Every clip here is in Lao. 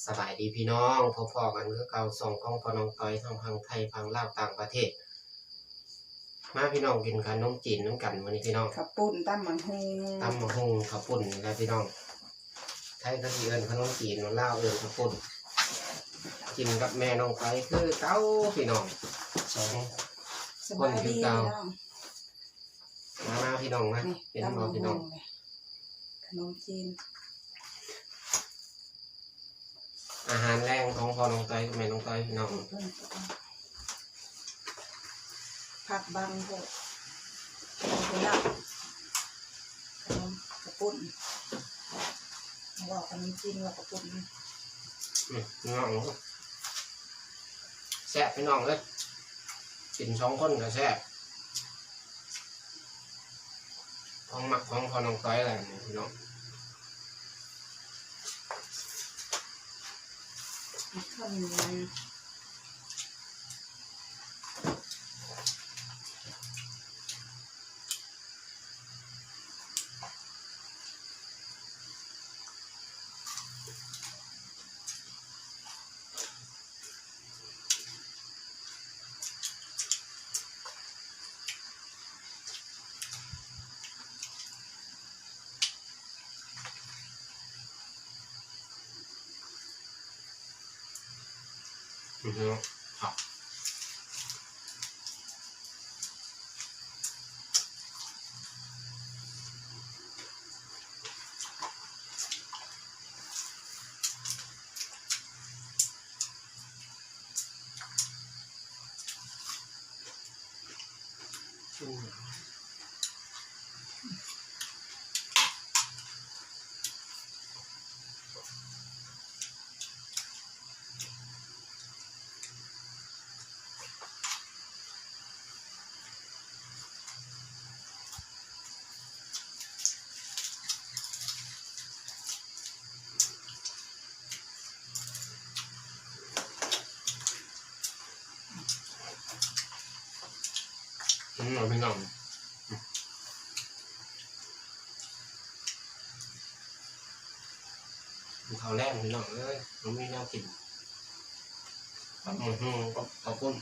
ສະບາຍດີພີ່ນ້ອງ ພົບພໍ້ກັນຄືເກົ່າ ຊ່ອງຂອງພໍ່ນ້ອງຕ້ອຍ ທັງຝັ່ງໄທ ຝັ່ງລາວ ຕ່າງປະເທດ. ມາພີ່ນ້ອງ ກິນຂະໜົມຈີນນຳກັນມື້ນີ້ພີ່ນ້ອງ. ເຂົ້າປຸ້ນ ຕຳໝາກຫຸ່ງ ຕຳໝາກຫຸ່ງ ເຂົ້າປຸ້ນນີ້ລະພີ່ນ້ອງ. ໄທເຂົາຊິເອີ້ນຂະໜົມຈີນ ລາວເອີ້ນເຂົ້າປຸ້ນ. ກິນກັບແມ່ນ້ອງໄຟຄືເກົ່າພີ່ນ້ອງ ສອງຄົນຄືເກົ່າ. ສະບາຍດີພີ່ນ້ອງ ມາໆ ພີ່ນ້ອງມາ ນີ້ ເຫັນບໍ່ພີ່ນ້ອງ ຕຳໝາກຫຸ່ງນີ້ ຂະໜົມຈີນ. ອາຫານແລງຂອງພໍ່ນ້ອງຕ້ອຍກັບແມ່ນ້ອງຕ້ອຍພີ່ນ້ອງ. ເບິ່ງ ຜັກບັງໂພດ ເອົາໄປລາບ ຂະໜົມ ເຂົ້າປຸ້ນ ເວົ້າຂະໜົມຈີນ ເວົ້າເຂົ້າປຸ້ນ. ອືມ ພີ່ນ້ອງ ແຊບພີ່ນ້ອງເອີຍ ກິນສອງຄົນກໍແຊບ. ຂອງມັກຂອງພໍ່ນ້ອງຕ້ອຍແຫຼະພີ່ນ້ອງ. ອືມ ພີ່ນ້ອງ ກິນເຂົ້າແລງພີ່ນ້ອງເອີຍ ບໍ່ມີແນວກິນ ຕຳບັກຫຸ່ງກັບເຂົ້າປຸ້ນ.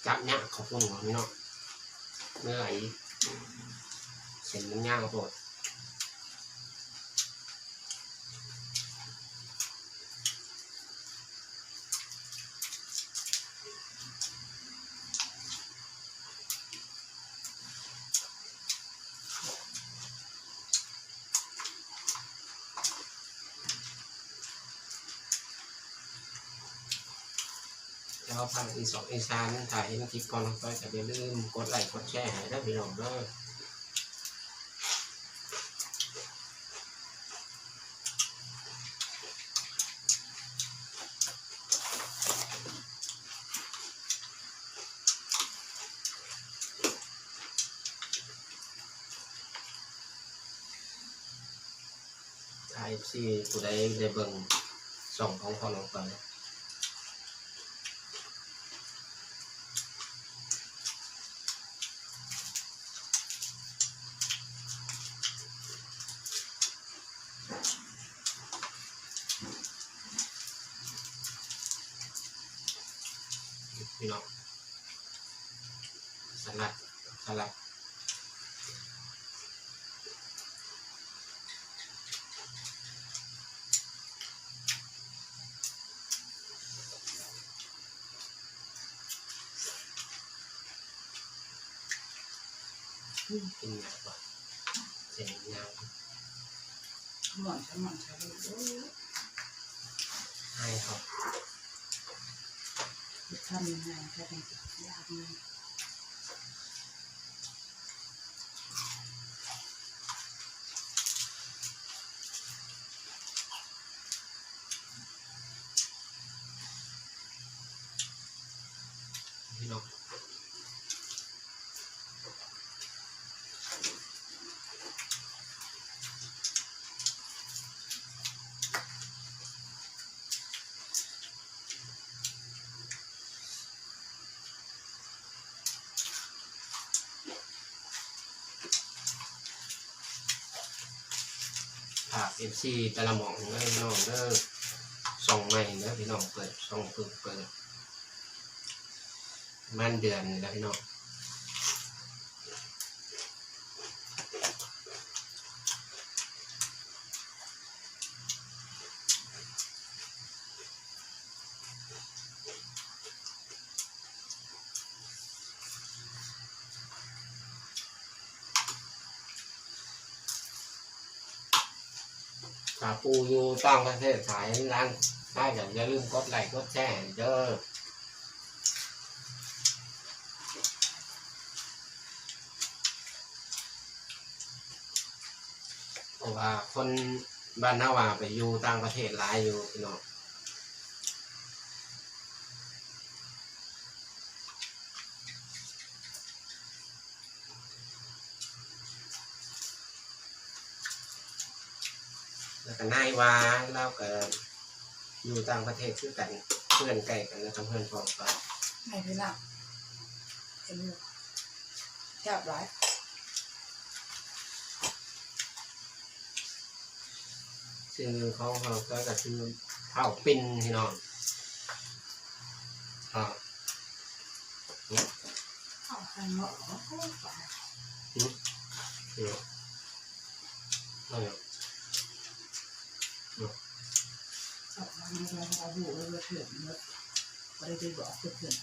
ຈັບຍາກເຂົ້າປຸ້ນເນາະພີ່ນ້ອງ ເມື່ອຍ ເສັ້ນມັນຍາວໂພດ. ແລ້ວພາກອີສອກອີສານ ຖ້າເຫັນຄລິບຂອງນ້ອງຕ້ອຍກໍຢ່າລືມກົດໄລ້ກົດແຊໃຫ້ເດີພີ່ນ້ອງເດີ. ຖ້າເອັຟຊີຜູ້ໃດໄດ້ເບິ່ງຊ່ອງຂອງພໍ່ນ້ອງຕ້ອຍ ພີ່ນ້ອງ ສະຫຼັດ ສະຫຼັດ. ອືມ ກິນຍາກວ່າ ເສັ້ນຍາວ ໝອນ ໝອນໃສ່ເລີຍ ອາຍເຂົາ ເຮັດທຳຍັງໄງ ແຕ່ເປັນຍາກມາກ. ຝາກເອັຟຊີແຕ່ລະໝ່ອງເດີພີ່ນ້ອງເດີ ຊ່ອງໃໝ່ເດີພີ່ນ້ອງ ເປີດຊ່ອງເພິ່ງເປີດປະມານເດືອນນີ້ແຫຼະພີ່ນ້ອງ. ຖ້າຜູ້ຢູ່ຕ່າງປະເທດ ຖ້າເຫັນຮ້ານຄ້າ ກໍຢ່າລືມກົດໄລ້ກົດແຊໃຫ້ເດີ. ເພາະວ່າຄົນບ້ານນາຫວ່າໄປຢູ່ຕ່າງປະເທດຫຼາຍຢູ່ພີ່ນ້ອງ. ແລ້ວກໍນາຍວ່າລາວກໍຢູ່ຕ່າງປະເທດຄືກັນ ເຮືອນໃກ້ກັນນະ ກັບເຮືອນພໍ່ກັບ ໃຫ້ພີ່ນ້ອງເຫັນຢູ່ ແຊບຫຼາຍ. ຊື່ຂອງເຮົາກໍ ກໍຄືທ້າວປິນພີ່ນ້ອງ. ອ່າ ເອົາໃສ່ໝໍ້ ຫືມ ເອົາຫຍັງ ເອົາ ເອົາຫູໄວ້ເທິງໝົດ ບໍ່ໄດ້ໄປບອກຄົນອື່ນ.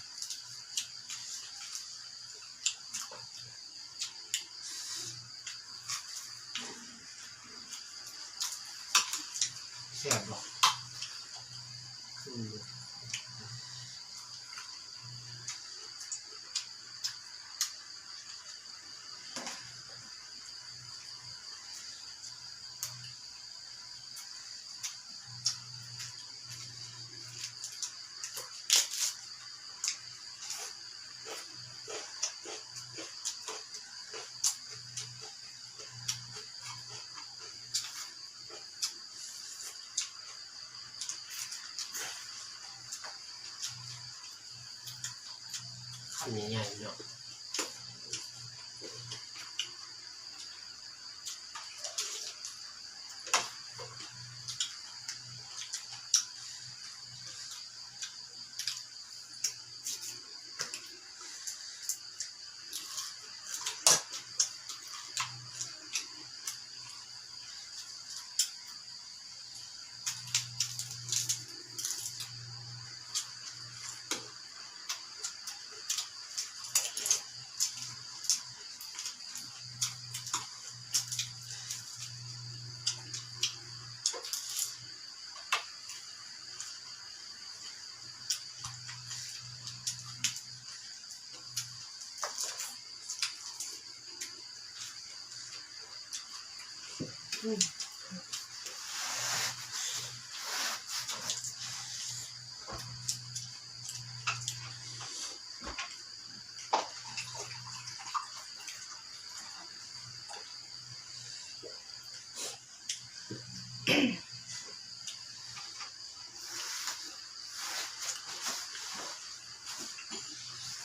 ແຊບບໍ່? ຄື ຄຳໃຫຍ່ໆ ເນາະ.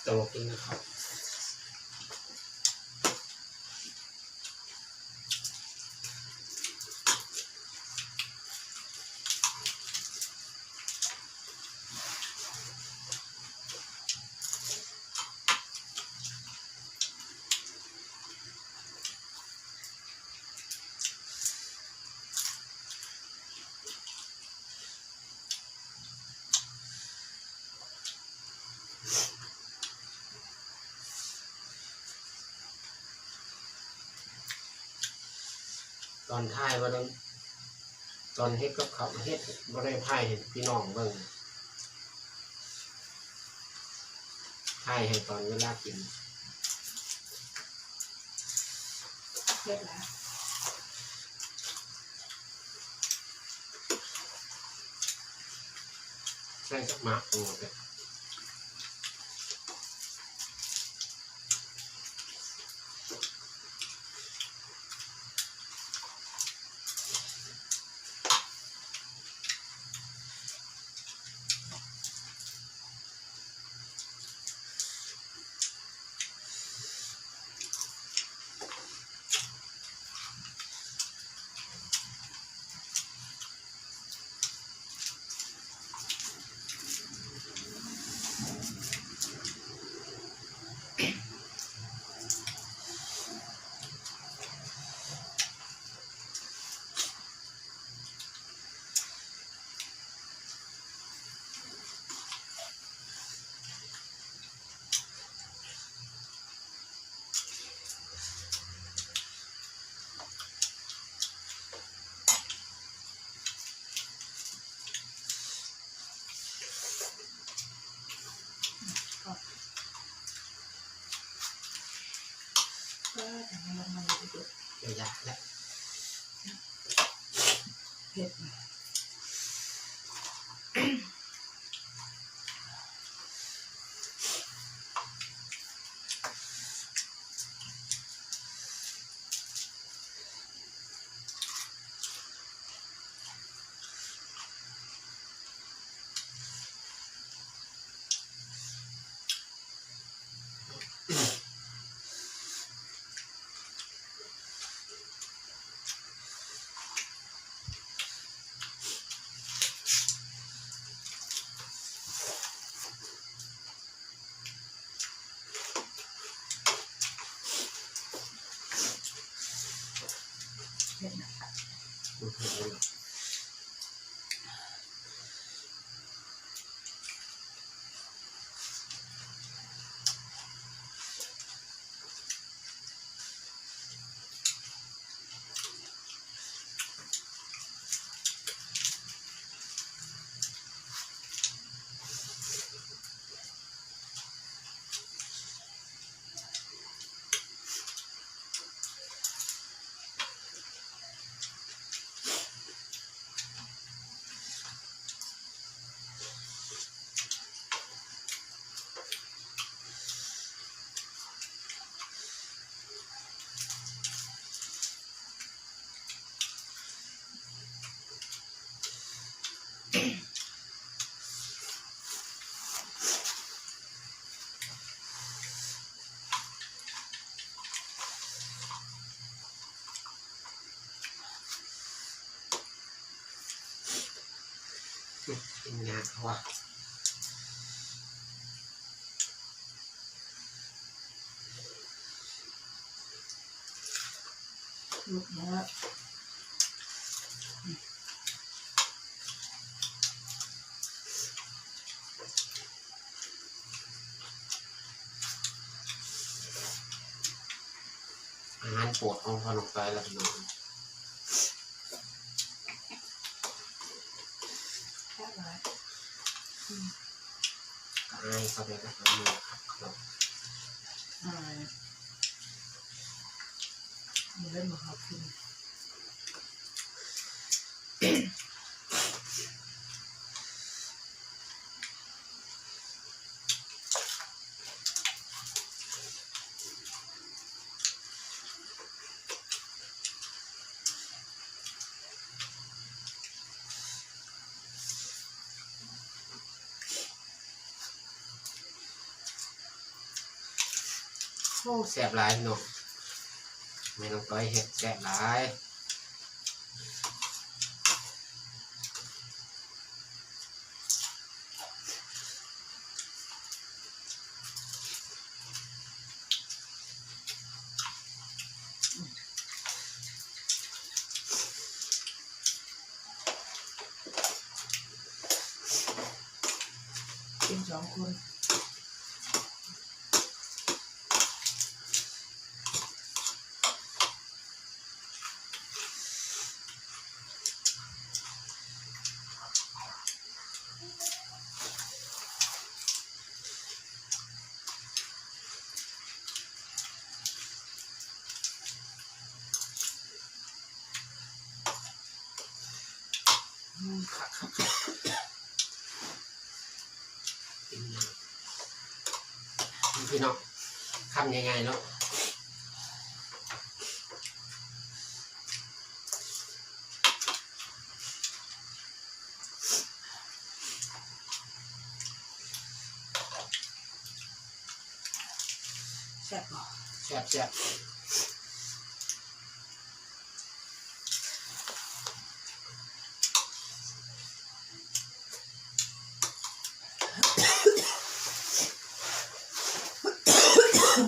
ຕະຫຼົກອີກນະຄັບ. ຕອນຖ່າຍບໍ່ໄດ້ ຕອນເຮັດກັບເຂົ້າເຮັດ ບໍ່ໄດ້ຖ່າຍໃຫ້ພີ່ນ້ອງເບິ່ງ ຖ່າຍໃຫ້ຕອນເວລາກິນ. ເຮັດແລ້ວ ໃສ່ຈັກໝາກ ໂອເຄ. ເອີ ທາງນ້ຳມັນເດີ ເອີ ຢ່າແຫຼະ ເຜັດ. ກິນຍາກເຂົາວ່າ. ອາຫານໂປດຂອງພໍ່ນ້ອງຕ້ອຍລະພີ່ນ້ອງ. ແຊບຫຼາຍ ອືມ ອາຍເຂົາໄປກັບເອົາມືຄັບເຂົາ ອາຍ ບໍ່ໄດ້ມາເຂົ້າກິນ. ໂອ້ ແຊບຫຼາຍເນາະ ແມ່ນ້ອງຕ້ອຍເຮັດແຊບຫຼາຍ. ກິນສອງຄົນ. ອືມ ຄັກໆໆ ພີ່ນ້ອງ ຄຳໃຫຍ່ໆເນາະ. ແຊບບໍ່? ແຊບໆ.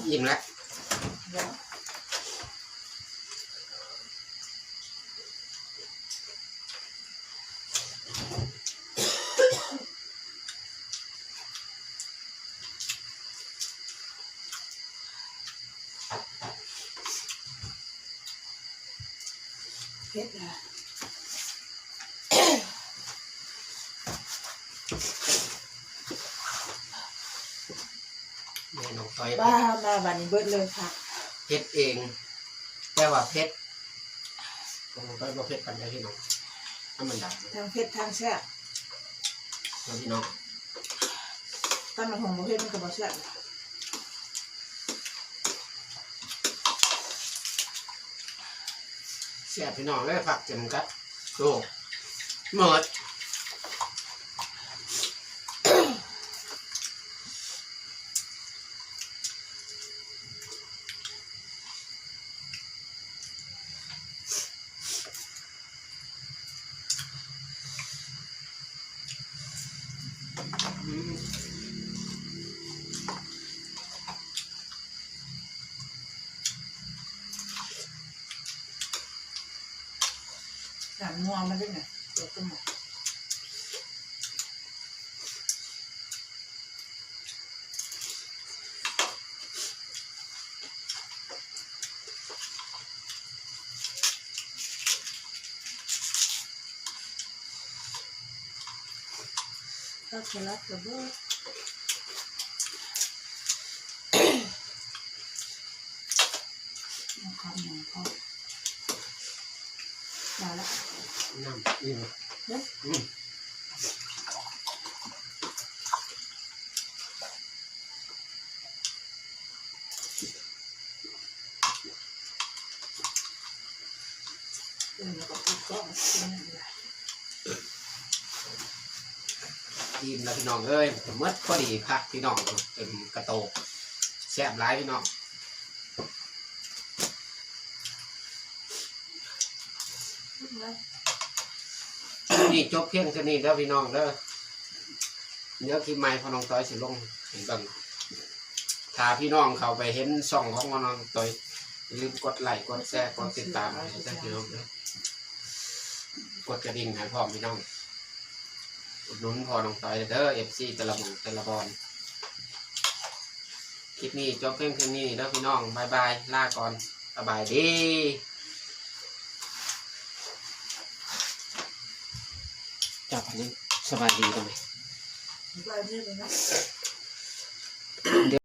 ອີ່ມແລ້ວ. ເຜັດນະ ແມ່ນ້ອງຕ້ອຍ ປ້າ ມາບາດນີ້ເບິດເລີຍຄ່ະ. ເຮັດເອງ ແຕ່ວ່າເຜັດ ຂອງນ້ອງຕ້ອຍບໍ່ເຜັດປານໃດພີ່ນ້ອງ ທຳມະດາ ທັງເຜັດທັງແຊບ ເນາະພີ່ນ້ອງ ຕຳບັກຫຸ່ງບໍ່ເຜັດມັນກໍບໍ່ແຊບ. ແຊບພີ່ນ້ອງເອີຍ ຜັກເຕັມກັບໂຕໝົດ. ນ້ຳນົວມັນເດ້ນະ ຕົວຕົວໝໍ້. ຜັກສະຫຼັດກະເບີດ ເອົາຄຳໜຶ່ງພໍ ໄດ້ລະ ນ້ຳອີ່ມ ເອີ ອືມ. ອີ່ມແລ້ວພີ່ນ້ອງເອີຍ ໝົດພໍດີ ຜັກພີ່ນ້ອງ ເຕັມກະໂຕກ ແຊບຫຼາຍພີ່ນ້ອງ. ຄລິບນີ້ຈົບພຽງເທົ່ານີ້ເດີພີ່ນ້ອງເດີ ດຽວຄລິບໃໝ່ພໍ່ນ້ອງຕ້ອຍຊິລົງໃຫ້ເບິ່ງ ຖ້າພີ່ນ້ອງເຂົ້າໄປເຫັນຊ່ອງຂອງນ້ອງຕ້ອຍ ຢ່າລືມກົດໄລ ກົດແຊ ກົດຕິດຕາມໃຫ້ເດີພີ່ນ້ອງເດີ ກົດກະດິ່ງໃຫ້ພ້ອມພີ່ນ້ອງ ອຸດໜູນພໍ່ນ້ອງຕ້ອຍເດີ ເອັຟຊີ ແຕ່ລະໝ່ອງແຕ່ລະບ່ອນ. ຄລິບນີ້ຈົບພຽງເທົ່ານີ້ເດີພີ່ນ້ອງ ບາຍບາຍ ລາກ່ອນ ສະບາຍດີ. ເຈົ້າ ອັນນີ້ສະບາຍດີໄດ້ໄໝ? ສະບາຍດີເລີຍນະ.